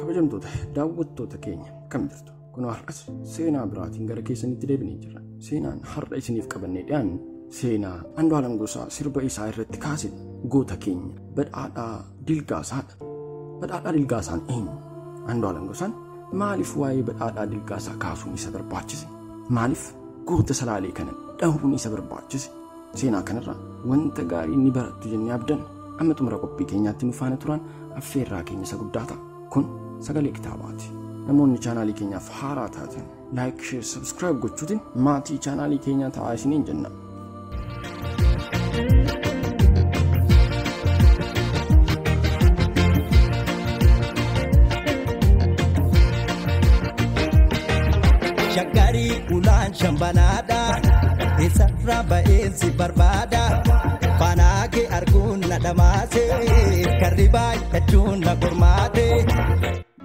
Kabajamtoota daawwattoota keenya kam jirtu? Kun har'as seenaa biraatiin gara keessanitti deebinee jirra. Seenaan har'a isiniif qabannee dhiyaannu seenaa Andu'aalem Gosaa sirba isaa irratti kaase goota keenya Badhaadhaa Dilgaasaadha. Badhaadhaa Dilgaasaan eenyu? Andu'aalem Gosaan maaliif waa'ee Badhaadhaa Dilgaasaa kaasuun isa barbaachise? Maaliif goota Salaalee kana dhahuun isa barbaachise? Seenaa kanarraa wanta gaarii ni barattu jennee abdanna. Amma xumura qophii keenyaatti nu faana turan affeerraa keenya isa guddaa ta'a. Kun sagalee kitaabaati. Namoonni chaanaalii keenyaaf haaraa taatan like, share, subscribe gochuutiin maatii chaanaalii keenyaa ta'aa isiniin jenna. Shaggarii ulaan shambanaadha. Isarra ba'eensi barbaada. Faanaa kee arguun na dhamaase. Karri baay'achuun na gormaate.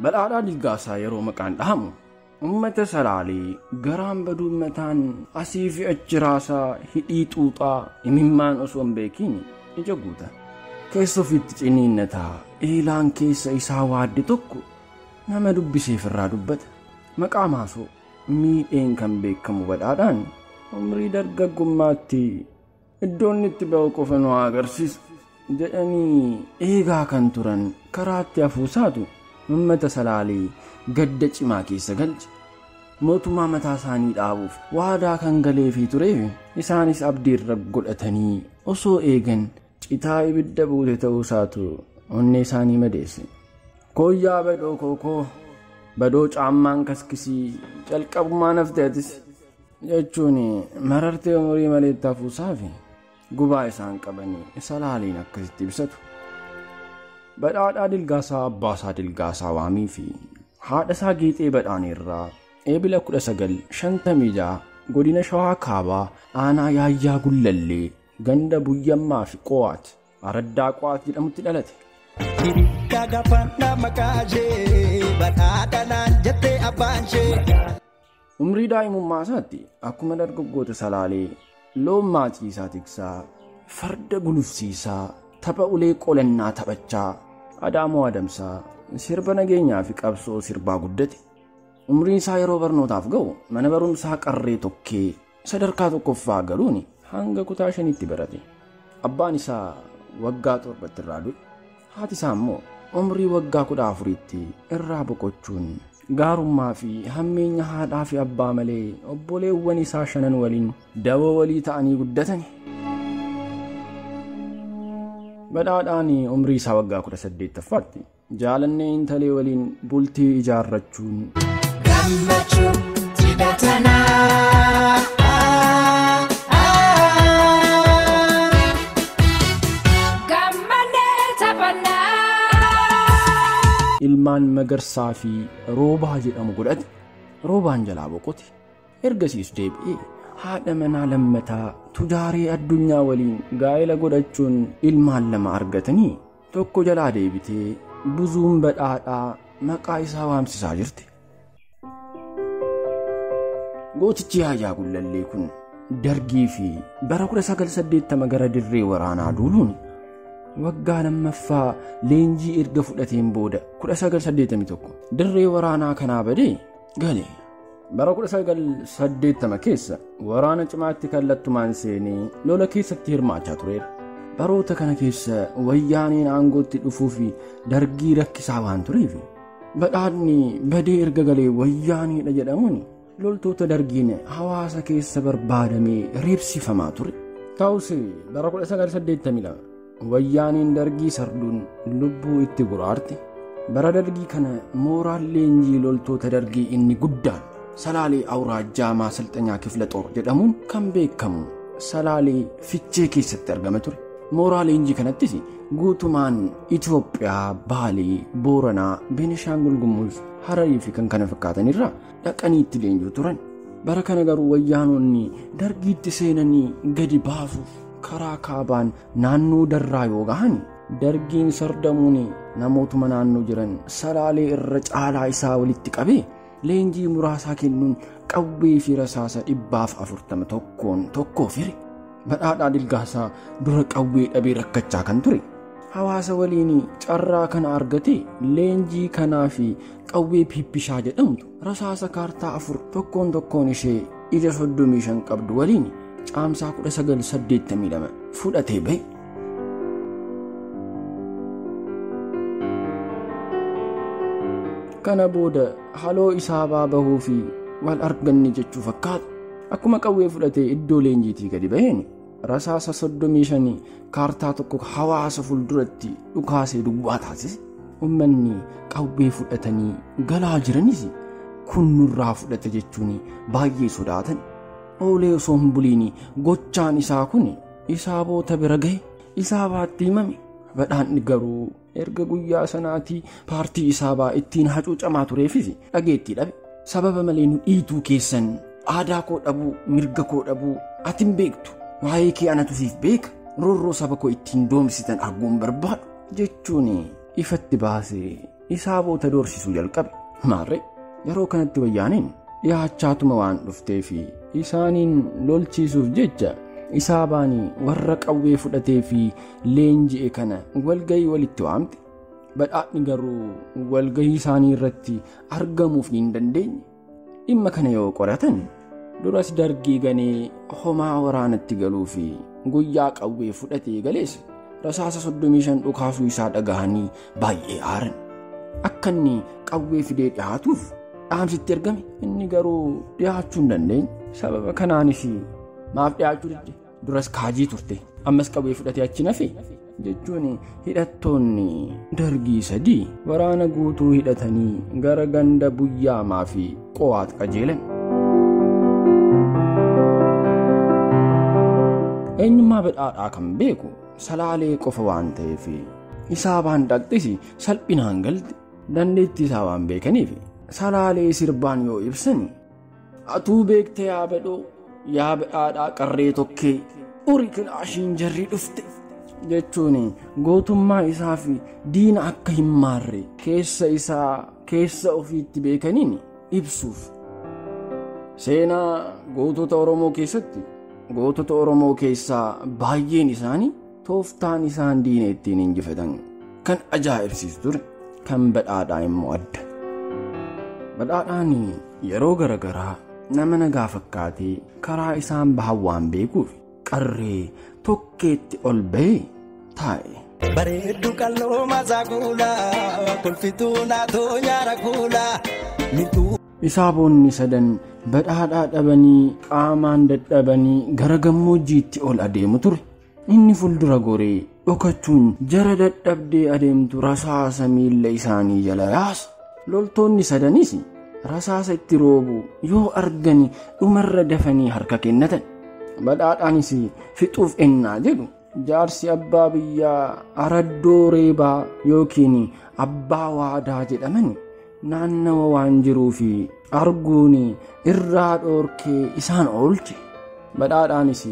Badhaadhaa Dilgaasaa yeroo maqaan dhahamu uummata Salaalee garaan baduu mataan asii fi achi raasaa hidhii xuuxaa imimmaan osoo hin beekiin ija guuta. Keessa ofiitti ciniinnataa eelaan keessa isaa waadde tokko nama dubbiseef irraa dubbata. Maqaa maasoo miidheen kan beekamu Badhaadhaan umrii dargaggummaatti iddoon itti ba'u qofa nu agarsiisa jedhanii eegaa kan turan karaatti hafuusaatu uummata Salaalee gadda cimaa keessa galche. Mootummaa mataa isaanii dhaabuuf waadaa kan galeefii tureef isaanis abdiirra godhatanii osoo eegan citaa ibidda buute ta'uusaatu onnee isaanii madeesse. Kooyyaa badhoo kookoo badhoo caammaan kaskisii calqabummaa nafte atis jechuun marartee umurii maleetti hafuusaa fi gubaa isaan qabanii Salaaleen akkasitti ibsatu. Badhaadhaa Dilgaasaa Abbaasaa Dilgaasaa Waamii fi haadhasaa Geexee Badhaaneerraa eebila 1956 godina Shawaa Kaabaa aanaa Yaayyaa Gullallee ganda Buyyammaa fi Qo'aat Araddaa Qo'aat jedhamutti dhalate. Hirikkaa gaafannaa maqaa ishee badhaadha naan jettee abbaan ishee. Umrii daa'imummaa isaatti akkuma dargaggoota Salaalee loon maatii tiksaa, farda gulufsiisaa, tapha ulee qolannaa taphachaa, adaamoo adamsaa, sirba nageenyaa fi qabsoo sirbaa guddate. Umriin isaa yeroo barnootaaf ga'u mana barumsaa qarree tokkee sadarkaa tokkoffaa galuun hanga kutaa 5tti barate. Abbaan isaa waggaa 7tti irraa du'e. Haati isaa immoo umrii waggaa 14tti irraa boqochuun gaarummaa fi hammeenya haadhaa fi abbaa malee obboleewwan isaa 5 waliin dawoo walii ta'anii guddatani. Badhaadhaan umrii isaa waggaa 18ffaatti jaalannee intalee waliin bultii ijaarrachuun Gammachuu cidhatanaa. Gammadee taphannaa. ilmaan Magarsaa fi Roobaa jedhamu godhate. Roobaan jalaa boqote. Ergasiis deebi'ee haadha manaa lammataa tujaaree addunyaa waliin gaa'ela godhachuun ilmaan 2 argatanii tokko jalaa deebitee buzuun Badhaadhaa maqaa isaa waamsisaa jirti. Gootichi Yaayyaa Gullallee kun dargii fi bara 1980 gara dirree waraanaa duuluun waggaa 2ffaa leenjii erga fudhateen booda 1981 dirree waraanaa kanaa badee gale. Bara 1980 keessa waraana cimaatti kallattumaan seenee lola keessatti hirmaachaa tureera. Baroota kana keessa wayyaaneen aangootti dhufuu fi dargii rakkisaa waan tureef badhaadhni badee erga galee wayyaaniidha jedhamuun loltoota dargiin hawaasa keessa barbaadamee reebsifamaa ture. Ta'us bara 1982 wayyaaniin dargii sarduun lubbuu itti guraarte. Bara dargii kana mooraan leenjii loltoota dargii inni guddaan Salaalee Awuraajjaa Maasalxanyaa Kifla Xoor jedhamuun kan beekamu Salaalee Fichee keessatti argama ture. Mooraa leenjii kanattis guutumaan Itoophiyaa, Baalee, Booranaa, Beenishaangul Gumuz, Hararii fi kan kana fakkaatan irraa dhaqanii itti leenjuu turan. Bara kana garuu wayyaanonni dargiitti seenanii gadi baasuuf karaa kaabaan naannoo darraa yoo gahan dargiin sardamuun namootuma naannoo jiran Salaalee irra caalaa isaa walitti qabee leenjii muraasaa kennuun qawwee fi rasaasa 140 tokkoon tokkoo fire. Badhaadhaa Dilgaasaa dura qawwee dhabee rakkachaa kan ture. Hawaasa waliin carraa kana argate leenjii kanaa fi qawwee pippishaa jedhamtu rasaasa kaartaa 4 tokkoon tokkoon ishee ija 35 qabdu waliin caamsaa 1982 fudhatee ba'e. Kana booda haloo Isaabaa bahuu fi wal arganne jechuu fakkaata. Akkuma qawwee fudhatee iddoo leenjiitii gadi baheen rasaasa 35 kaartaa tokko hawaasa fuulduratti dhukaasee duwwaa taasise. Uummanni qawwee fudhatanii galaa jiranis kun nurraa fudhate jechuun baay'ee sodaatan. Oolee osoo hin buliin gochaan isaa kun Isaaboota bira gahe. Isaabaatti himame. Badhaadhni garuu erga guyyaa sanaatii paartii Isaabaa ittiin hacuucamaa tureefis dhageettii dhabe. Sababa malee nu dhiituu keessan aadaa koo dhabuu, mirga koo dhabuu ati hin beektu, waa'ee kee anatu siif beeka, roorroo saba koo ittiin doomsitan arguun barbaadu jechuun ifatti baasee Isaaboota doorsisuu jalqabe. Maarree yeroo kanatti wayyaaniin dhiyaachaatuma waan dhuftee fi isaaniin lolchiisuuf jecha Isaabaan warra qawwee fudhatee fi leenji'e kana walgahii walitti waamte. Badhaadhni garuu walgahii isaanii irratti argamuuf hin dandeenye. Dhimma kana yoo qoratan duras dargii ganee homaa waraanatti galuu fi guyyaa qawwee fudhatee galees rasaasa 35 dhukaasuu isaa dhagahanii baay'ee aaran. Akka inni qawwee fidee dhiyaatuuf dhaamsitti ergame. Inni garuu dhiyaachuu hin dandeenye. Sababa kanaanis maaf dhiyaachuu didde? Duras kaajii turte, ammas qawwee fudhatee achi nafe jechuun hidhattoonni dargii 3 waraana guutuu hidhatanii gara ganda Buyyaamaa fi Qowaat qajeelan. Eenyummaa Badhaadhaa kan beeku Salaalee qofa waan ta'eef Isaabaan dhaqxis salphinaan galte. Dandeettii isaa waan beekaniif Salaalee sirbaan yoo ibsan atuu beekte yaa badhoo, yaa Badhaadhaa qarree tokkee uri kilaashiin jarri dhufte jechuun gootummaa isaa fi diina akka hin maarre keessa isaa keessa ofiitti beekaniin ibsuuf. Seenaa gootota Oromoo keessatti gootota Oromoo keessaa baay'een isaanii tooftaan isaan diina ittiin injifatan kan ajaa'ibsiisu ture. Kan Badhaadhaa immoo adda. Badhaadhaan yeroo garagaraa nama nagaa fakkaatee karaa isaan bahan waan beekuuf qarree tokkeetti ol ba'ee taa'e. Bareeddu qalloo masaa kuula, kolfituu naatoo nyaara kuula. Isaaboonni sadan Badhaadhaa dhabanii qaamaan dadhabanii gara gammoojjiitti ol adeemu ture. Inni fuuldura goree dhokachuun jara dadhabdee adeemtu rasaasa miilla isaanii jala yaasa. Loltoonni sadanis rasaasa itti roobu yoo argani dhumarra dafanii harka kennatan. Badhaadhaanis fixuuf ennaa jedhu jaarsi abbaa biyyaa Araddoo Reebaa yookiin abbaa waadaa jedhaman naannawa waan jiruu fi arguun irraa dhoorkee isaan oolche. Badhaadhaanis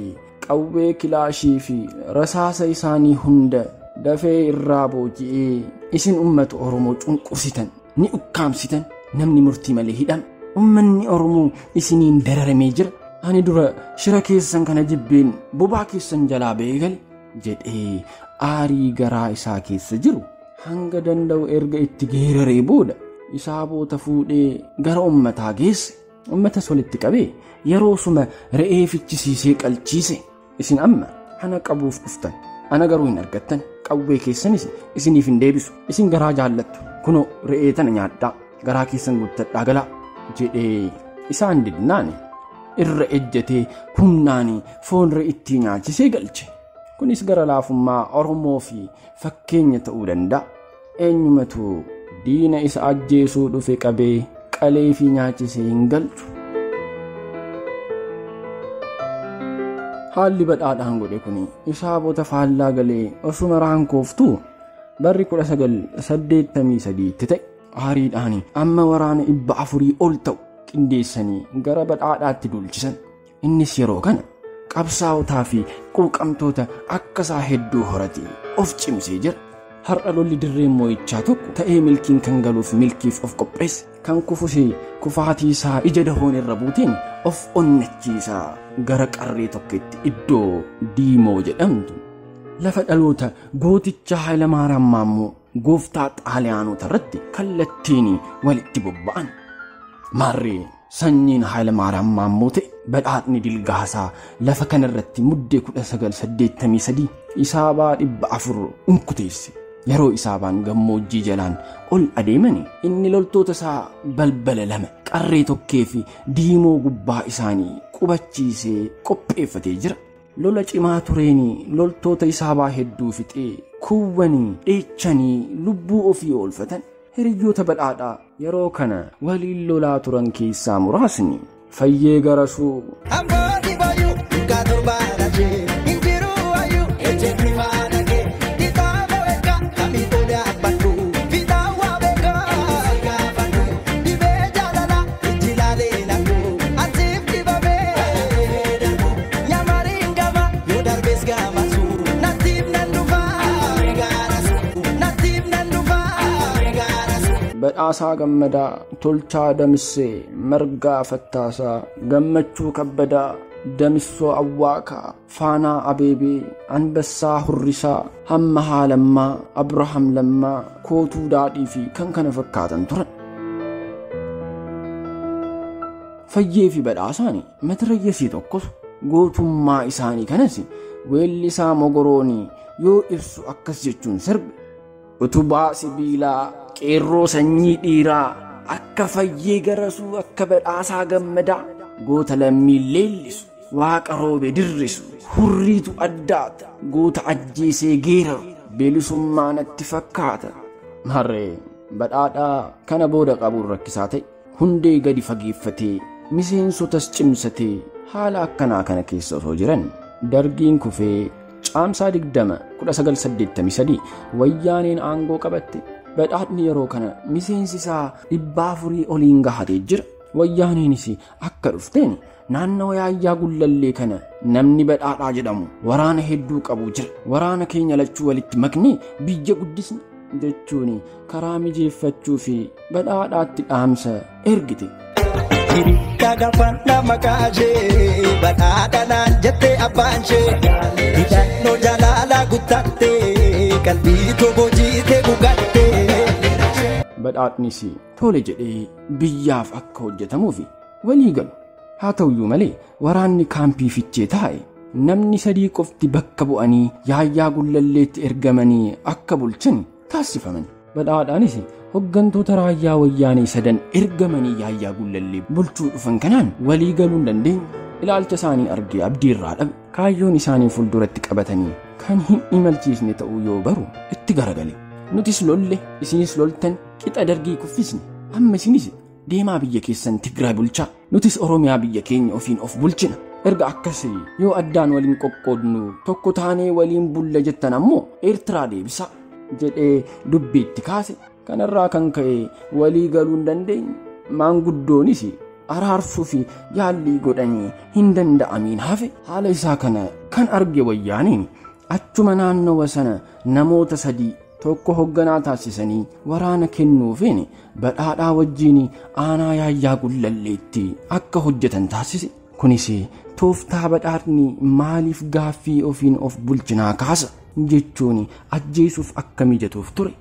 qawwee kilaashii fi rasaasa isaanii hunda dafee irraa booji'ee isin uummata Oromoo cunqursitan, ni ukkaamsitan, namni murtii malee hidhame, uummanni Oromoo isiniin dararamee jira. Ani dura shira keessan kana jibbeen bobaa keessan jalaa ba'ee gale jedhee aarii garaa isaa keessa jiru hanga danda'u erga itti geeraree booda Isaaboota fuudhee gara uummataa geesse. Uummatas walitti qabee yeroo suma re'ee fichisiisee qalchiise. Isin amma ana qabuuf dhuftan, ana garuu hin argattan, qawwee keessanis isiniif hin deebisu, isin garaa jaallattu, kunoo re'ee tana nyaadhaa, garaa keessan guuttadhaa galaa jedhee isaan didnaan irra ejjatee humnaan foon re'ittii nyaachisee galche. Kunis gara laafummaa Oromoo fi fakkeenya ta'uu danda'a. Eenyumatu diina isa ajjeesuu dhufe qabee qalee fi nyaachisee hin galchu. Haalli Badhaadhaan godhe kun Isaaboota faallaa galee osuma raankooftuu barri 1983 ta'e. Aariidhaan amma waraana 400 ol ta'u qindeessanii gara Badhaadhaatti duulchisan. Innis yeroo kana qabsaa'otaa fi quuqamtoota akka isaa hedduu horatee of cimsee jira. Har'a lolli dirreen moo'ichaa tokko ta'ee milkiin kan galuuf milkiif of qopheesse, kan kufusee kufaatii isaa ija dahoon irra buuteen of onnachiisaa gara qarree tokkotti iddoo Diimoo jedhamtu Lafa dhaloota gooticha Hayilamaariyaam Maammoo gooftaa Xaaliyaanota irratti kallattiin walitti bobba'an. Maarree sanyiin Hayilamaariyaam Maammoo ta'e badhaadhni Dilgaasaa lafa kanarratti muddee 1983 Isaabaa 400 unkuteesse. Yeroo Isaabaan gammoojjii jalaan ol adeemani inni loltoota isaa balbala lama qarree tokkee fi diimoo gubbaa isaanii qubachiisee qopheeffatee jira. Lola cimaa tureen loltoota Isaabaa hedduu fixee kuuwwanii dheechanii lubbuu ofii oolfatan. Hiriyoota badhaadhaa yeroo kana waliin lolaa turan keessaa muraasni Fayyee Garasuu, Ambooti baay'uu dhugaa torbaan ashee injiruu wayyuu ejjeerri faana kee kitaaba beekaa kamii tolee abbadhu fiixaan waa beekaa gaafadhu dhibee jaalalaa ijji laalee naqu asiif dibamee darbu nyaamariin gama yoo darbees gamasu natiif nan dhufaa gaarasu natiif nan dhufaa gaarasu. Badhaasaa Gammadaa, Tolchaa Damissee, Margaa Fattaasaa, Gammachuu Kabbadaa, Damissoo Awwaakaa, Faanaa Abeebee, Anbassaa Hurrisaa, Hammahaa Lammaa, Abrahaam Lammaa, Kootuu Daadhii fi kan kana fakkaatan turan. Fayyee fi badhaasaan matirayyasii tokkos gootummaa isaanii kanas weellisaa Mogoroonii yoo ibsu akkas jechuun sirbe. Utubaa sibiilaa qeerroo sanyii dhiiraa akka Fayyee Garasuu akka Badhaasaa Gammadaa goota lammiin leellisu waaqa roobe dirrisu hurriitu addaata goota ajjeesee geeraru bilisummaa natti fakkaata. Marree badhaadhaa kana booda qabuun rakkisaa ta'e hundee gadi fageeffatee miseensotas cimsatee haala akkanaa kana keessa osoo jiran dargiin kufee caamsaa 20 1983 wayyaaneen aangoo qabatte. Badhaadhni yeroo kana miseensi isaa 400 oliin gahatee jira. Wayyaaneenis akka dhufteen naannawa Yaayyaa Gullallee kana namni badhaadhaa jedhamu waraana hedduu qabu jira. Waraana keenya lachuu walitti maknee biyya guddisna jechuun karaa mijeeffachuu fi badhaadhaatti dhaamsa ergite. Hirikkaa gaafannaa maqaa ishee badhaadha naan jettee abbaan ishee hidhannoo jaalalaa guuttattee qalbii tobojiitee gugattee. Badhaadhnis tole jedhee biyyaaf akka hojjetamuuf walii galu. Haa ta'uyyuu malee waraanni kaampii fichee taa'e namni sadii qofti bakka bu'anii Yaayyaa Gullalleetti ergamanii akka bulchan taasifaman. Badhaadhaanis hoggantoota raayyaa wayyaanee sadan ergamanii Yaayyaa Gullallee bulchuu dhufan kanaan walii galuu hin dandeenye. Ilaalcha isaanii argee abdii irraa dhabe. Kaayyoon isaanii fuulduratti qabatanii kan hin imalchiisne ta'uu yoo baru itti garagale. Nutis lolle, isinis loltan, qixa dargii kuffisne. Amma isinis deemaa biyya keessan Tigraay bulchaa, nutis Oromiyaa biyya keenya ofiin of bulchina. Erga akkasii yoo addaan waliin qoqqoodnu tokko taanee waliin bulla jettan ammoo Eertiraa deebisaa jedhee dubbiitti kaase. Kanarraa kan ka'e walii galuu hin dandeenye. Maanguddoonis araarsuu fi yaallii godhanii hin danda'amiin hafe. Haala isaa kana kan arge wayyaaniin achuma naannawa sana namoota sadii tokko hogganaa taasisanii waraana kennuufiin badhaadhaa wajjiin aanaa Yaayyaa Gullalleetti akka hojjetan taasise. Kunis tooftaa badhaadhni maaliif gaaffii ofiin of bulchinaa kaasa jechuun ajjeesuuf akka mijatuuf ture.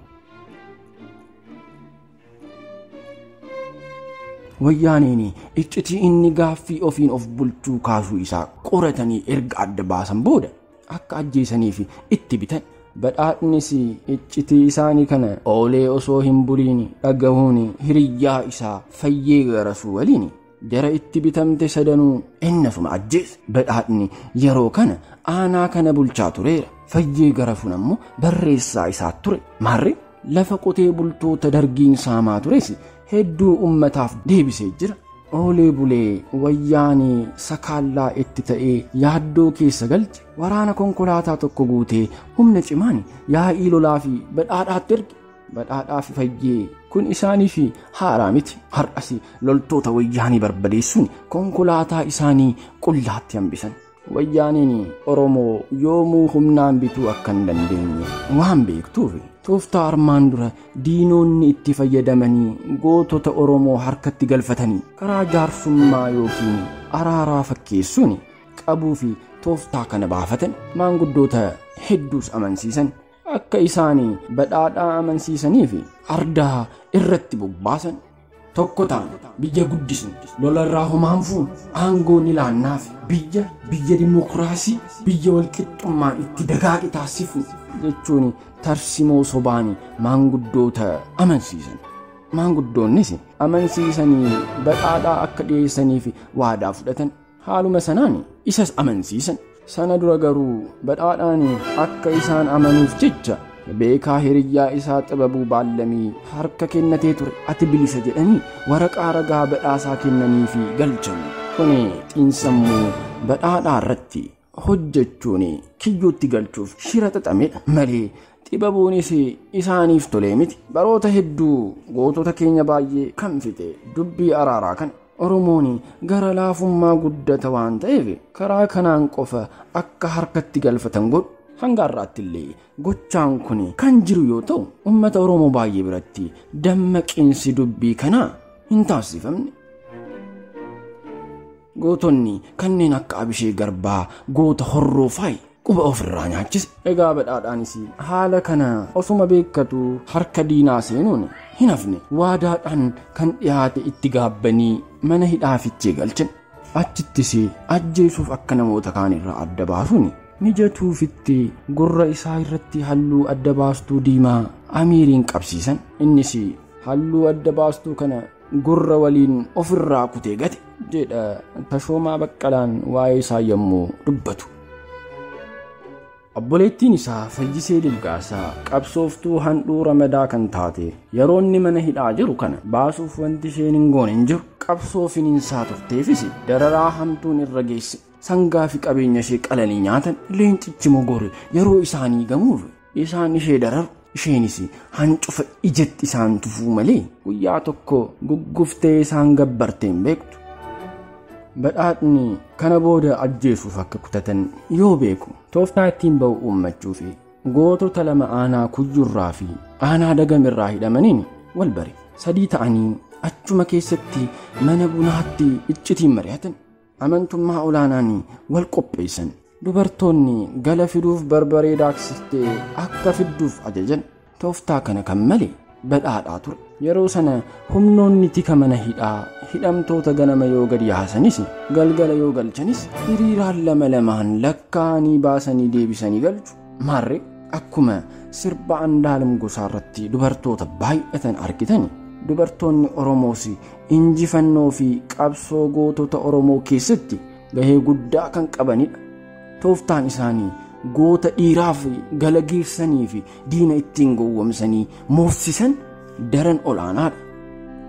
Wayyaaneen iccitii inni gaaffii ofiin of bulchuu kaasuu isaa qoratanii erga adda baasan booda akka ajjeesaniif itti bitan. Badhaadhnis iccitii isaanii kana oolee osoo hin buliin dhagahuun hiriyyaa isaa Fayyee Garasuu waliin jara itti bitamte sadanuu innasuma ajjeese. Badhaadhni yeroo kana aanaa kana bulchaa tureera. Fayyee Garasuun ammoo barreessaa isaa ture. Maarree lafa qotee bultoota dargiin saamaa tures hedduu ummataaf deebisee jira. Oolee bulee wayyaanee sakaallaa itti ta'ee yaaddoo keessa galche. Waraana konkolaataa tokko guutee humna cimaan yaa'ii lolaa fi badhaadhaatti erge. Badhaadhaa fi Fayyee kun isaaniif haaraa miti. Har'as loltoota wayyaanii barbadeessuun konkolaataa isaanii qullaatti hambisan. Wayyaaniin Oromoo yoomuu humnaan bituu akka hin dandeenye waan beektuuf tooftaa armaan dura diinonni itti fayyadamanii gootota Oromoo harkatti galfatanii karaa jaarsummaa yookiin araaraa fakkeessuun qabuu fi Tooftaa kana baafatan maanguddoota hedduus amansiisan. Akka isaanii badhaadhaa amansiisanii fi ardaa irratti bobbaasan. Tokko ta'an biyya guddisnu, lolarraa homaan fuunu, aangoo ni laannaaf, biyya dimokiraasii, biyya walqixxummaan itti dagaage taasifnu jechuun tarsimoo sobaanii maanguddoota amansiisan. Maanguddoonnis amansiisanii badhaadhaa akka dhiyeessaniif waadaa fudhatan. Haaluma sanaan isas amansiisan. Sana dura garuu badhaadhaan akka isaan amanuuf jecha beekaa hiriyyaa isaa Xibabuu Baallamii harka kennatee ture. Ati bilisa jedhanii waraqaa ragaa badhaasaa kennanii fi galchan. Kuni xiinsammuu badhaadhaa irratti hojjechuun kiyyootti galchuuf shira xaxamedha malee Xibabuunis isaaniif tolee miti. Baroota hedduu gootota keenya baay'ee kan fixe dubbii araaraa kana Oromoon gara laafummaa guddata waan ta'eef karaa kanaan qofa akka harkatti galfatan godhu. Hanga har'aatti illee gochaan kun kan jiru yoo ta'u uummata Oromoo baay'ee biratti dammaqiinsi dubbii kanaa hin taasifamne. Gootonni kanneen akka Abishee Garbaa goota Horroo faayi quba ofirraa nyaachise. Egaa badhaadhaanis haala kana osuma beekkatu harka diinaa seenuun hin hafne. Waadaadhaan kan dhiyaate itti gaabbanii mana hidhaa fichee galchan. Achittis ajjeesuuf akka namoota kaan irraa adda baasuun mijatuufitti gurra isaa irratti halluu adda baastuu diimaa Amiiriin qabsiisan. Innis halluu adda baastuu kana gurra waliin ofirraa kutee gate jedha Tashoomaa Baqqalaan waa'ee isaa yommuu dubbatu. Obboleettiin isaa Fayyisee Dilgaasaa qabsooftuu handhuura madaa kan taate yeroo inni mana hidhaa jiru kana baasuuf wanti isheen hin goone hin jiru. Qabsoo finiinsaa turteefis dararaa hamtuun irra geesse. Sangaa fi qabeenya ishee qalanii nyaatan. Leencichi mogore yeroo isaanii gamuuf isaan ishee dararu. Isheenis hancufa ijatti isaan tufuu malee guyyaa tokko gugguftee isaan gabbartee hin beektu. Badhaadhni kana booda ajjeesuuf akka kutatan yoo beeku tooftaa ittiin ba'u uummachuu fi gootota lama aanaa Kuyyurraa fi aanaa Dagamirraa hidhamaniin wal bare. Sadii ta'anii achuma keessatti mana bunaatti iccitiin mari'atan. Amantummaa olaanaan wal qopheessan. Dubartoonni gala fiduuf barbaree daaksistee akka fidduuf ajajan. Tooftaa kana kan malee badhaadhaa ture. Yeroo sana humnoonni tika mana hidhaa hidhamtoota ganama yoo gadi yaasanis galgala yoo galchanis hiriiraan lama lamaan lakkaa'anii baasanii deebisanii galchu. Maarree akkuma sirba Andaalem Gosaa irratti dubartoota baay'atan argitan dubartoonni Oromoos injifannoo fi qabsoo gootota Oromoo keessatti gahee guddaa kan qabanidha. Tooftaan isaanii goota dhiiraaf gala geessanii fi diina ittiin gowwomsanii moofsisan daran olaanaadha.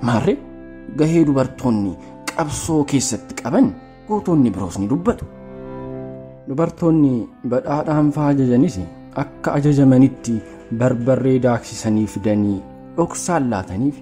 Maarree gahee dubartoonni qabsoo keessatti qaban gootonni biroos ni dubbatu. Dubartoonni badhaadhaan faa ajajanis akka ajajamanitti barbarree daaksisanii fidanii dhoksaan laataniif.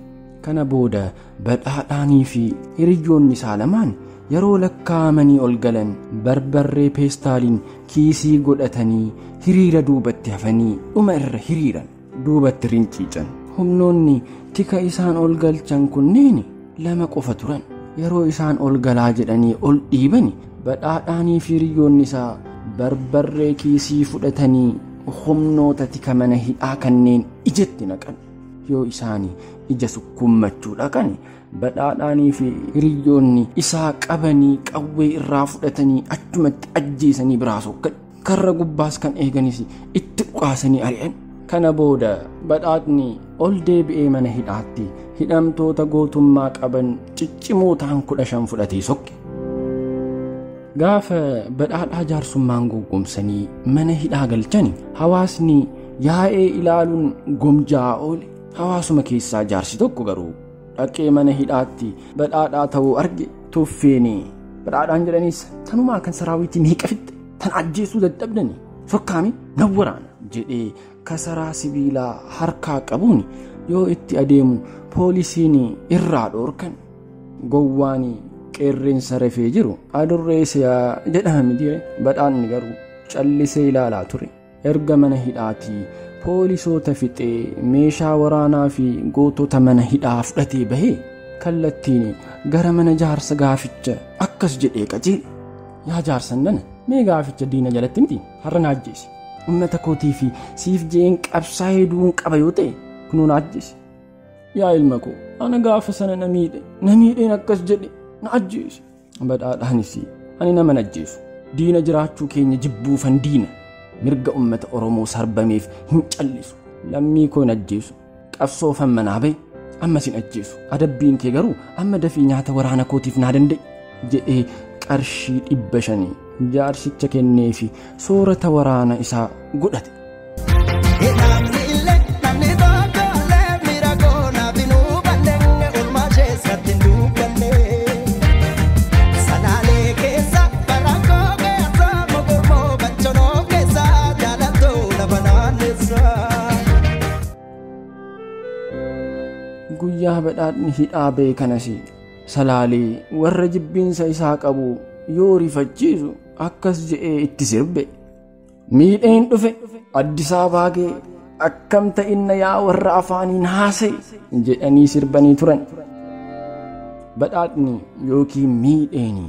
Kana booda badhaadhaanii fi hiriyyoonni isaa lamaan yeroo lakkaa'amanii ol galan barbarree peestaaliin kiisii godhatanii hiriira duubatti hafanii dhuma irra hiriiran duubatti rinciican. Humnoonni tika isaan ol galchan kunneen lama qofa turan. Yeroo isaan ol galaa jedhanii ol dhiibani badhaadhaanii fi hiriyyoonni isaa barbarree kiisii fudhatanii humnoota tika mana hidhaa kanneen ijatti naqan. Yoo isaanii ija sukkummachuu dhaqan badhaadhaanii fi hiriyyoonni isaa qabanii qawwee irraa fudhatanii achumatti ajjeesanii biraa sokkan. Karra gubbaas kan eeganis itti dhukaasanii ari'an. Kana booda badhaadhni ol deebi'ee mana hidhaatti hidhamtoota gootummaa qaban ciccimoo ta'an 15 fudhatee sokke. Gaafa badhaadhaa jaarsummaan gowwoomsanii mana hidhaa galchani hawaasni yaa'ee ilaaluun gomjaa oole. Hawaasuma keessaa jaarsi tokko garuu dhaqee mana hidhaatti badhaadhaa ta'uu arge. Tuffeeni badhaadhaan jedhanis tanumaa kan saraawitii meeqa fixxe tan ajjeesuu dadhabdani sokkaami nan waraana jedhee kasaraa sibiilaa harkaa qabuun yoo itti adeemu poolisiin irraa dhoorkan. Gowwaan qeerrensa rafee jiru adurree siyaa jedhama miti. Badhaadhni garuu callisee ilaalaa ture. Erga mana hidhaatii poolisoota fixee meeshaa waraanaa fi gootota mana hidhaa fudhatee bahee kallattiin gara mana jaarsa gaaficha akkas jedhee qajeele. Yaa jaarsan nana Mee gaaficha diina jalatti miti har'a na ajjeesi. Uummata kootii fi siif je'een qabsaa'ee du'uun qaba yoo ta'e kunoo na ajjeesi. Yaa ilma koo ana gaafa sana na miidhe na miidheen akkas jedhe na ajjeesi. Badhaadhaanis ani nama na ajjeesu. Diina jiraachuu keenya jibbuufan diina. Mirga uummata Oromoo sarbameef hin callisu. Lammii koo hin ajjeesu. Qabsoofan manaa bahe ammas hin ajjeesu. Adabbiin kee garuu amma dafii nyaata waraana kootiif naa danda'e jedhee qarshii 500 jaarsicha kenneefi soorata waraana isaa godhate. Namni tokko illee miira koo naaf hin hubanne oolmaa keessatti hin dubbanne. Salaalee keessa barakkoo keessa mogormoo bachonoo keessa jaalatoo lafa naanneessa. Guyyaa badhaadhni hidhaa ba'e kanas Salaalee warra jibbiinsa isaa qabu yoo rifachiisu akkas je'ee itti sirbe. Miidheen dhufe Addis Ababaa ga'e akkam ta'inna yaa warra afaaniin haasa'e jedhanii sirbanii turan. Badhaadhni yookiin miidheeni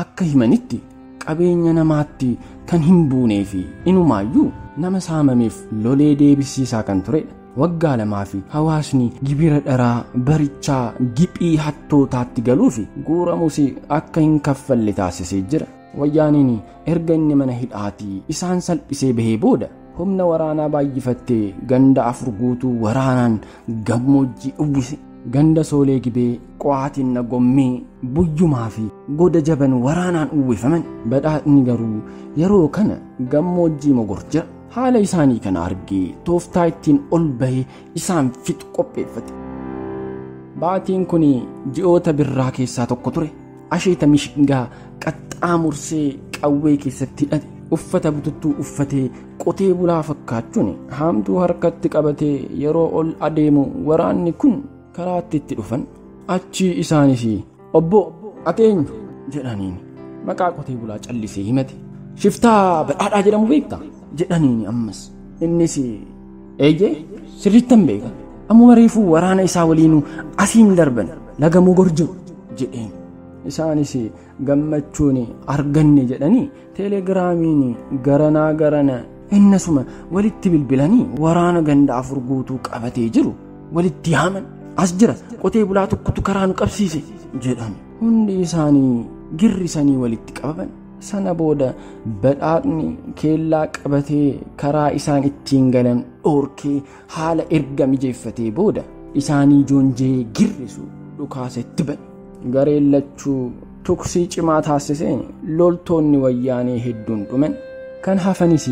akka himanitti qabeenya namaatti kan hin buunee fi inumaayyuu nama saamameef lolee deebisiisaa kan turedha. Waggaa 2 fi hawaasni gibira dharaa barichaa giphii hattootaatti galuu fi guuramus akka hin kaffalle taasisee jira. Wayyaaniin erga inni mana hidhaatii isaan salphisee bahee booda humna waraanaa baay'ifattee ganda 4 guutuu waraanaan gammoojjii uwwise. Ganda Soolee Gibee, Qo'aatiin Gommee, Buyyumaa fi Goda Jaban waraanaan uwwifaman. Badhaadhni garuu yeroo kana gammoojjii Mogor jira. Haala isaanii kana argee tooftaa ittiin ol bahee isaan fixu qopheeffate. Baatiin kun ji'oota birraa keessaa tokko ture. Asheeta mishingaa qaxxaamursee qawwee keessatti hidhate. Uffata bututtuu uffatee qotee bulaa fakkaachuun haamtuu harkatti qabatee yeroo ol adeemu waraanni kun karaatti itti dhufan. Achi isaanis obbo ati eenyu jedhaniin maqaa qotee bulaa callisee himate. Shiftaa badhaadhaa jedhamu beektaa jedhaniin ammas. Innis eeyyee sirriittan beeka. Ammuma reefuu waraana isaa waliinuu asiin darban laga Mogor jiru jedheen. Isaanis gammachuun arganne jedhanii teelegiraamiin garanaa garana innasuma walitti bilbilanii waraana ganda 4 guutuu qabatee jiru walitti yaaman. As jira qotee bulaa tokkotu karaa nu qabsiise jedhan. Hundi isaanii girrisanii walitti qabaman. Sana booda badhaadhni keellaa qabatee karaa isaan ittiin galan dhoorkee haala erga mijeeffatee booda isaanii joonjee girrisu dhukaasa itti bane. Gareen lachuu tuksii cimaa taasiseen loltoonni wayyaanee hedduun dhuman. Kan hafanis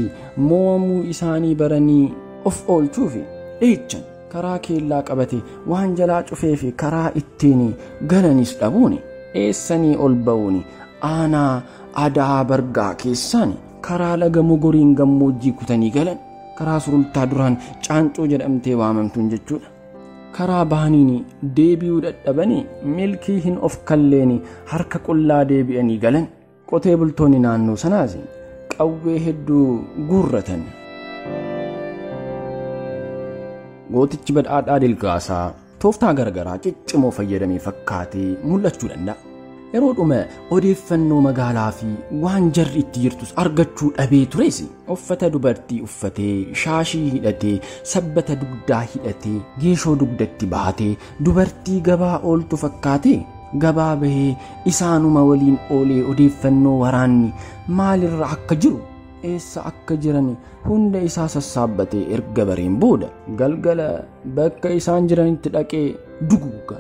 mo'amuu isaanii baranii of oolchuuf dheechan. Karaa keellaa qabate waan jalaa cufee fi karaa ittiin galanis dhabuun eessanii ol ba'uun aanaa Adaa Bargaa keessaan karaa laga Mogoriin gammoojjii kutanii galan. Karaa sulultaa duraan Caancoo jedhamtee waamamtuun jechuudha. Karaa bahaniin deebi'uu dadhabanii milkii hin of kalleen harka qullaa deebi'anii galan. Qotee bultoonni naannoo sanaas qawwee hedduu guurratan. Gootichi badhaadhaa Dilgaasaa tooftaa garagaraa ciccimoo fayyadamee fakkaatee mul'achuu danda'a. Yeroo dhuma odeeffannoo magaalaa fi waan jarri itti jirtus argachuu dhabee tures uffata dubartii uffatee, shaashii hidhatee, sabbata dugdaa hidhatee, geeshoo dugdatti baatee, dubartii gabaa ooltu fakkaatee gabaa bahee isaanuma waliin oolee odeeffannoo waraanni maalirra akka jiru eessa akka jiran hunda isaa sassaabbatee erga bareen booda galgala bakka isaan jiranitti dhaqee duguuga.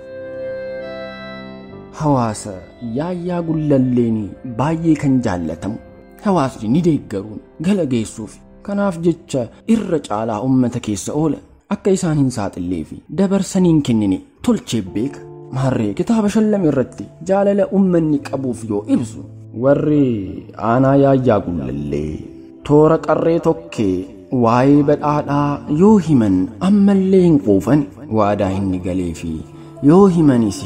Hawaasa Yaayyaa Gullalleen baay'ee kan jaallatamu hawaasni ni deeggaruun gala geessuuf kanaaf jecha irra caalaa uummata keessa oola akka isaan hin saaxillee fi dabarsanii hin kennine tolchee beeka. Maarree kitaaba shallame irratti jaalala uummanni qabuuf yoo ibsu warri aanaa Yaayyaa Gullallee toora qarree tokkee waa'ee badhaadhaa yoo himan ammallee hin quufan waadaa inni galee fi yoo himanis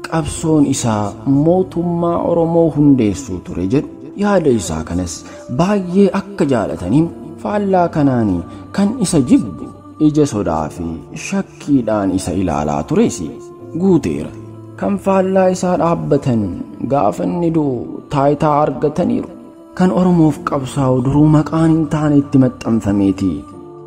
qabsoon isaa mootummaa Oromoo hundeessuu ture jedhu. Yaada isaa kanas baay'ee akka jaalataniin faallaa kanaan kan isa jibbu ija sodaa fi shakkiidhaan isa ilaalaa tures guuteera. Kan faallaa isaa dhaabbatan gaafa inni du'u taayitaa argataniiru. Kan Oromoof qabsaa'u duruu maqaan hin taane itti maxxanfameeti.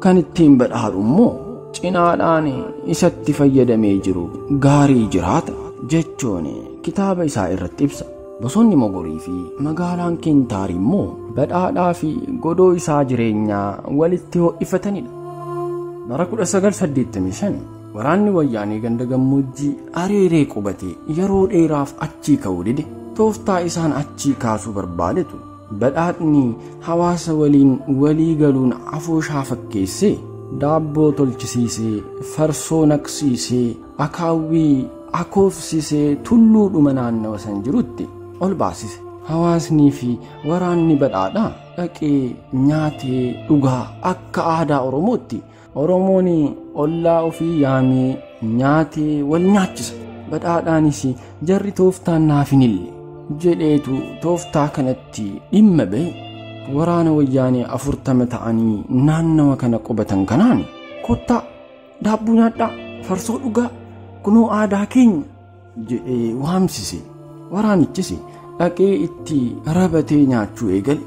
Kan ittiin badhaadhu immoo cinaadhaan isatti fayyadamee jiru gaarii jiraata jechuun kitaaba isaa irratti ibsa. Bosonni Mogorii fi magaalaan Keentaarii immoo badhaadhaa fi godoo isaa jireenyaa walitti ho'ifatanidha. Bara 1985 waraanni wayyaanee ganda gammoojjii areeree qubate yeroo dheeraaf achii ka'uu dide. Tooftaa isaan achii kaasuu barbaadetu badhaadhni hawaasa waliin walii galuun afooshaa fakkeessee daabboo tolchisiisee farsoo naqsiisee akaawwii akoofsisee tulluudhuma naannawa san jirutti ol baasise. Hawaasnii fi waraanni badhaadhaa dhaqee nyaatee dhugaa akka aadaa Oromootti Oromoon ollaa ofii yaamee nyaatee wal nyaachisa. Badhaadhaanis jarri tooftaan naaf hin ille jedheetu tooftaa kanatti dhimma ba'e. Waraana wayyaanee 40 ta'anii naannawa kana qubatan kanaan kottaa daabboo nyaadhaa farsoo dhugaa kunoo aadaa keenya jedhee waamsise. Waraanichis dhaqee itti rabatee nyaachuu eegale.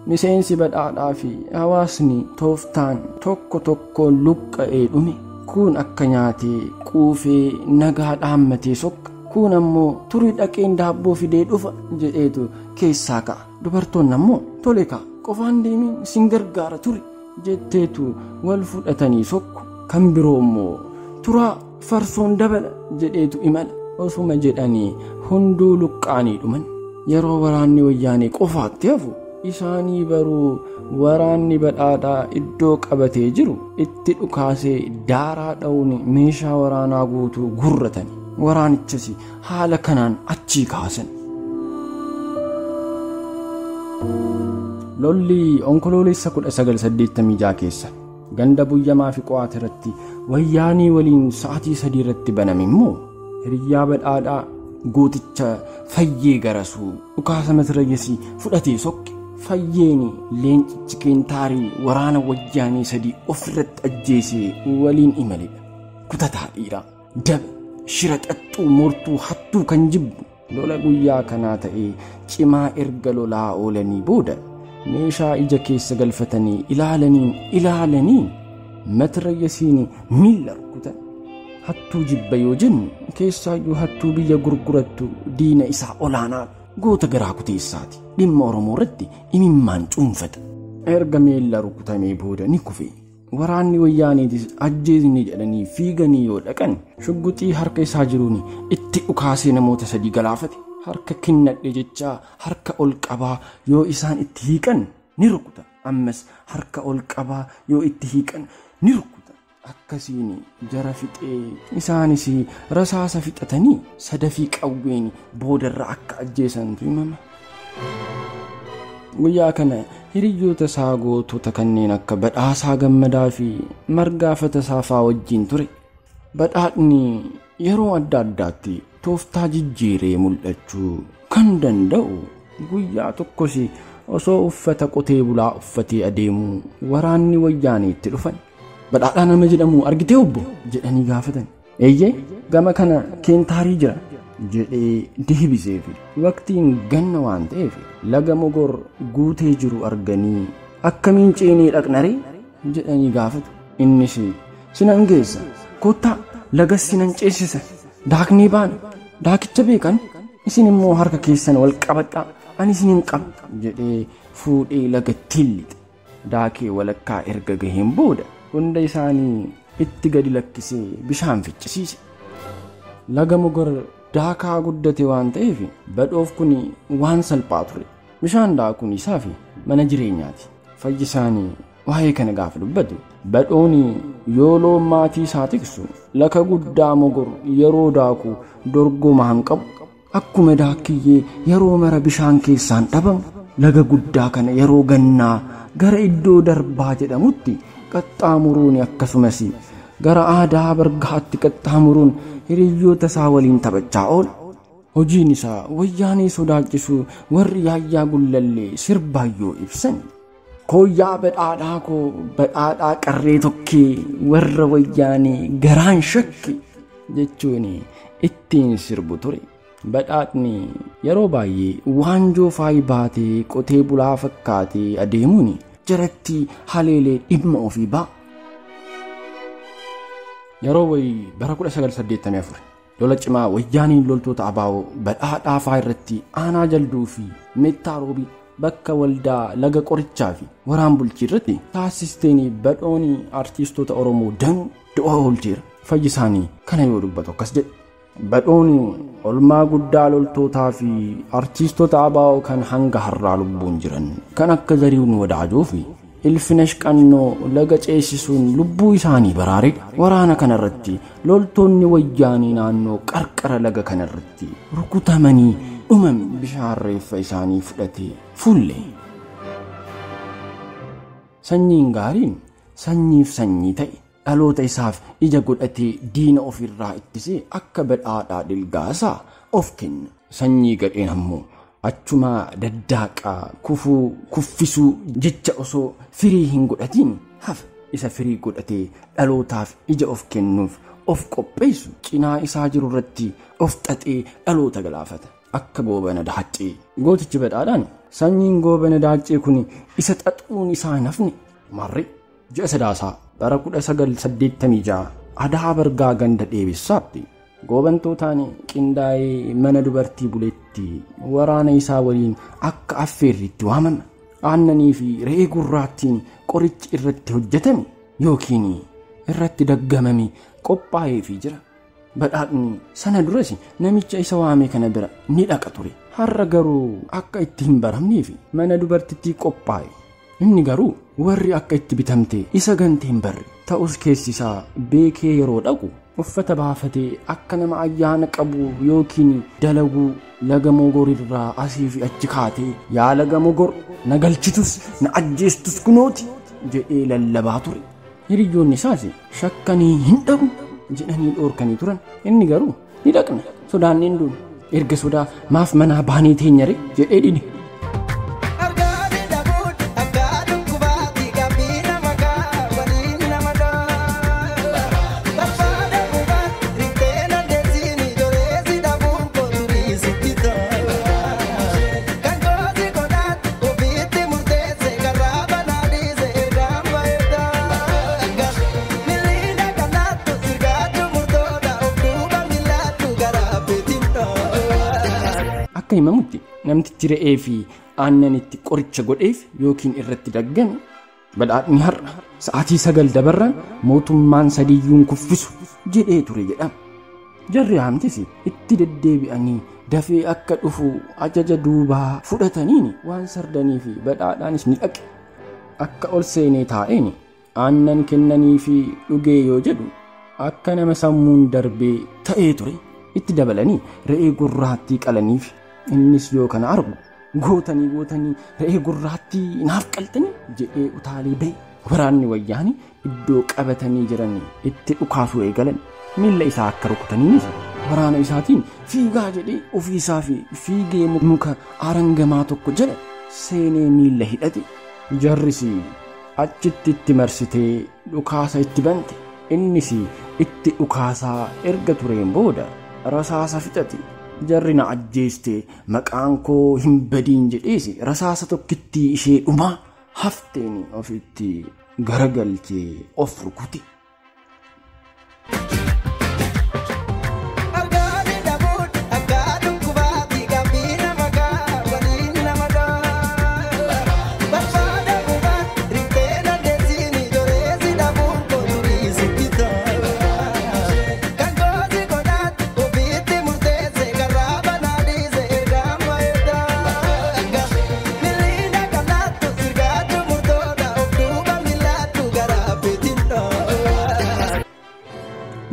Miseensi badhaadhaa fi hawaasni tooftaan tokko tokkoon luqqa'ee dhume. Kun akka nyaatee quufee nagaa dhaammatee sokka. Kun ammoo turii dhaqeen daabboo fidee dhufa jedheetu keessaa ka'a. Dubartoonni ammoo tole ka'a qofaan deemiin isin gargaara turi jetteetu wal fudhatanii sokku. Kan biroo immoo turaa farsoon dabala jedheetu imala. Osuma jedhanii hunduu luqqaanii dhuman. Yeroo waraanni wayyaanee qofaatti hafu isaanii baruu waraanni badhaadhaa iddoo qabatee jiru itti dhukaasee daaraa dha'uun meeshaa waraanaa guutuu gurratan. Waraanichas haala kanaan achii kaasan. Lolli onkoloolessa 1986 keessa ganda Buyyamaa fi Qo'aat irratti wayyaanii waliin sa'aatii 3 irratti baname immoo hiriyyaa badhaadhaa gooticha Fayyee Garasuu dhukaasa matirayyesii fudhatee sokke. Fayyeen leencichi Keentaarii waraana wayyaanii 3 ofirratti ajjeesee waliin imaledha. Kutataa dhiiraa, daba, shira xaxxuu, mortuu, hattuu kan jibbu lola guyyaa kanaa ta'ee cimaa erga lolaa oolanii booda meeshaa ija keessa galfatanii ilaalanii matirayyesiin miilla rukutan. Hattuu jibba yoo jennu keessaayyuu hattuu biyya gurgurattu diina isaa olaanaa goota garaa kuteessaati. Dhimma Oromoo irratti imimmaan cuunfata. Erga miilla rukutamee booda ni kufe. Waraanni wayyaaniitis ajjeesni jedhanii fiiganii yoo dhaqan shugguxii harka isaa jiruun itti dhukaasee namoota 3 galaafate. Harka kennadhe jechaa harka ol qabaa yoo isaan itti hiiqan ni rukuta. Ammas harka ol qabaa yoo itti hiiqan ni rukuta. Akkasiin jara fixee isaanis rasaasa fixatanii sadafii qawween boodarra akka ajjeesantu himama. Guyyaa kana hiriyoota isaa gootota kanneen akka Badhaasaa Gammadaa fi Margaa Fatasaa fa'aa wajjin ture. Badhaadhni yeroo adda addaatti tooftaa jijjiiree mul'achuu kan danda'u guyyaa tokkos osoo uffata qotee bulaa uffatee adeemuu waraanni wayyaanee itti dhufan. Badhaadhaa nama jedhamu argitee obbo jedhanii gaafatan. Eeyyee gama kana Keentaarii jira jedhee deebiseef. Waqtiin ganna waan ta'eef laga Mogor guutee jiru arganii akkamiin ceenee dhaqnaree jedhanii gaafatu. Innis sinan geessa kottaa lagas sinan ceesisa daaknee baana daakicha beekan isin immoo harka keessan wal qabadhaa ani isinin qaba jedhee fuudhee lagatti lixe. Daakee walakkaa erga gaheen booda hunda isaanii itti gadi lakkisee bishaan ficcisiise. Laga Mogor daakaa guddate waan ta'eef badhoof kun waan salphaa ture. Bishaan daakuun isaa fi mana jireenyaati. Fayyisaanii waa'ee kana gaafa dubbatu badhoon yoo loon maatii isaa tiksu laka guddaa Mogor yeroo daaku dorgomaa hin qabu. Akkuma daakkiyyee yeroo mara bishaan keessaan dhabamu laga guddaa kana yeroo gannaa gara iddoo darbaa jedhamutti qaxxaamuruun akkasumas gara aadaa bargaatti qaxxaamuruun hiriyoota isaa waliin taphachaa oola. Hojiin isaa wayyaanee sodaachisuu warri Yaayyaa Gullallee sirbaayyoo ibsan. Kooyyaa badhaadhaa koo badhaadhaa qarree tokkee warra wayyaanee garaan shakke jechuun ittiin sirbu ture. Badhaadhni yeroo baay'ee waanjoo faayi baatee qotee bulaa fakkaatee adeemuun jaratti haleelee dhimma ofii ba'a. Yeroo wayii bara 1984 lola cimaa wayyaaniin loltoota abaa'oo badhaadhaa faa irratti aanaa jalduu fi meettaa roobii bakka waldaa laga qorichaa fi waraan bulchii irratti taasisteen badhoon artiistoota Oromoo danuu du'a oolcheera. Fayyisaanii kana yoo dubbatu akkas jedhe. Badhoon olmaa guddaa loltootaa fi artiistoota abaa'oo kan hanga har'aa lubbuun jiran kan akka Zarihuun Wadaajoo fi Ilfinesh Qannoo laga ceesisuun lubbuu isaanii baraaredha. Waraana kanarratti loltoonni wayyaanii naannoo qarqara laga kanarratti rukutamanii dhuman bishaan reeffa isaanii fudhatee fuullee. Sanyiin gaariin sanyiif sanyii ta'e dhaloota isaaf ija godhatee diina ofirraa ittisee akka badhaadhaa dilgaasaa of kenna. Sanyii gadheen ammoo achumaa daddaaqaa kufuu kuffisuu jecha osoo firii hin godhatiin hafa. Isa firii godhatee dhalootaaf ija of kennuuf of qopheessu cinaa isaa jiru irratti of xaxee dhaloota galaafata. Akka goobana daaccee. Gootichi badhaadhaan sanyiin goobana daaccee kun isa xaxuun isaa hin hafne. Marri ji'a sadaasaa bara 1986 Adaa Bargaa ganda dheebessaatti goobantootaan qindaa'ee mana dubartii buletti waraana isaa waliin akka affeerriitti waamama. Aannanii fi re'ee gurraattiin qorichi irratti hojjetame yookiin irratti daggamame qophaa'eefii jira. Badhaadhni sana duras namicha isa waame kana bira ni dhaqa ture. Har'a garuu akka itti hin baramneef mana dubartittii qophaa'e. Inni garuu warri akka itti bitamte isa gante hin barre. Ta'us keessi isaa beekee yeroo dhaqu uffata baafatee akka nama ayyaana qabu yookiin dalaguu laga mogor irraa asii fi achi kaatee yaa laga mogor na galchitus na ajjeestus kunooti jedhee lallabaa ture. Hiriyyoonni isaas shakkanii hin dhaqu jedhanii dhoorkanii turan. Inni garuu ni dhaqna sodaanneen duun erga sodaa maaf manaa baanee teenyare jedhee dhine. Akka himamutti namtichi re'ee fi aannan itti qoricha godheef yookiin irratti daggame badhaadhni har'a sa'aatii 9 dabarraan mootummaan sadiyyuun kuffisu jedhee ture jedhama. Jarri haamtis itti deddeebi'anii dafee akka dhufu ajaja duubaa fudhataniin waan sardanii fi badhaadhaanis ni dhaqe. Akka ol seenee taa'een aannan kennanii fi dhugee yoo jedhu akka nama sammuun darbee ta'ee ture. Itti dabalanii re'ee gurraattii qalaniif innis yoo kana argu gootanii gootanii re'ee gurraattii naaf qaltanii jedhee utaalee ba'e. Waraanni wayyaanii iddoo qabatanii jiran itti dhukaasuu eegalan. Miilla isaa akka rukutaniinis waraana isaatiin fiigaa jedhee ofii isaa fi fiigee muka arangamaa tokko jala seenee miilla hidhate. Jarris achitti itti marsitee dhukaasa itti bante. Innis itti dhukaasaa erga tureen booda rasaasa fixate. Jarri na ajjeeste maqaan koo hin badiin jedhees rasaasa tokkittii ishee dhumaa hafteen ofitti garagalchee of rukute.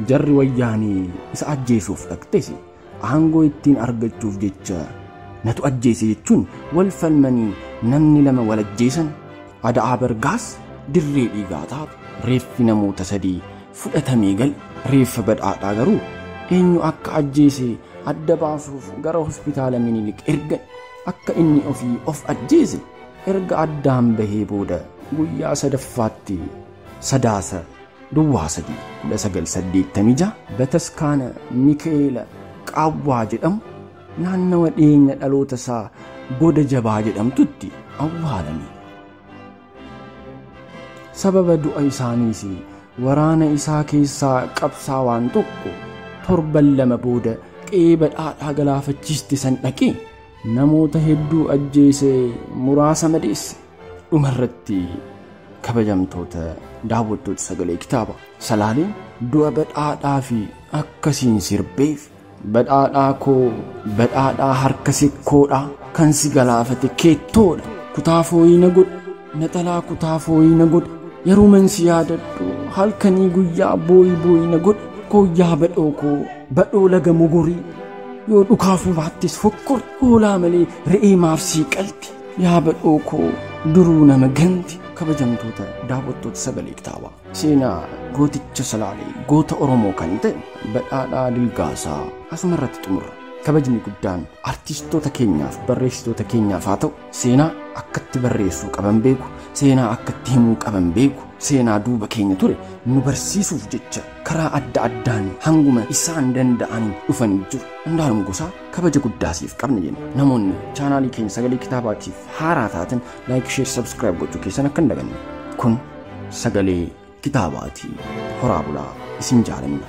Jarri wayyaanii isa ajjeesuuf dhaqxes aangoo ittiin argachuuf jecha natu ajjeese jechuun wal falmanii namni lama wal ajjeesan. Ada'aa Bargaas dirree dhiigaa taate. Reeffi namoota 3 fudhatamee gale. Reeffa badhaadhaa garuu eenyu akka ajjeese adda baasuuf gara hospitaala Minilik ergan. Akka inni ofii of ajjeese erga addaan bahee booda guyyaa sadaffaatti sadaasa duwwaa 3 1986 bataskaana Mikaa'ela Qaawwaa jedhamu naannawa dhiyeenya dhaloota isaa Goda Jabaa jedhamtutti awwaalame. Sababa du'a isaaniis waraana isaa keessaa qabsaawaan tokko torban 2 booda qe'ee Badhaadhaa galaafachiiste san dhaqee namoota hedduu ajjeese, muraasa madeesse. Dhumarratti kabajamtoota daawwattoota sagalee kitaaba, Salaaleen du'a Badhaadhaa fi akkasiin sirbeef. Badhaadhaa koo, Badhaadhaa harka sikkoodha, kan si galaafate keettoodha. Kutaa fooyii na godhe, naxalaa kutaa fooyii na godhe, yeroo man si yaadadhu halkanii guyyaa booyi booyi na godhe. Kooyyaa badhoo koo, badhoo laga mogorii, yoo dhukaafuu baattis fokkor, hoolaa malee re'ee maaf sii qalti, yaa badhoo koo duruu nama ganti. Kabajamtoota daawwattoota sagalee kitaabaa, seenaa gooticha Salaalee goota Oromoo kan ta'e Badhaadhaa Dilgaasaa asuma irratti xumurra. Kabajni guddaan artistoota keenyaaf, barreessitoota keenyaaf haa ta'u. Seenaa akkatti barreessuu qaban beeku, seenaa akkatti himuu qaban beeku, seenaa duuba keenya ture nu barsiisuuf jecha karaa adda addaan hanguma isaan danda'aniin dhufanii jiru. Andaalum Gosaa kabaja guddaa siif qabna jenna. Namoonni chaanaalii keenya sagalee kitaabaatiif haaraa taatan like, share, subscribe gochuu keessan akka hin daganne. Kun sagalee kitaabaati. Horaa bulaa, isin jaalanna.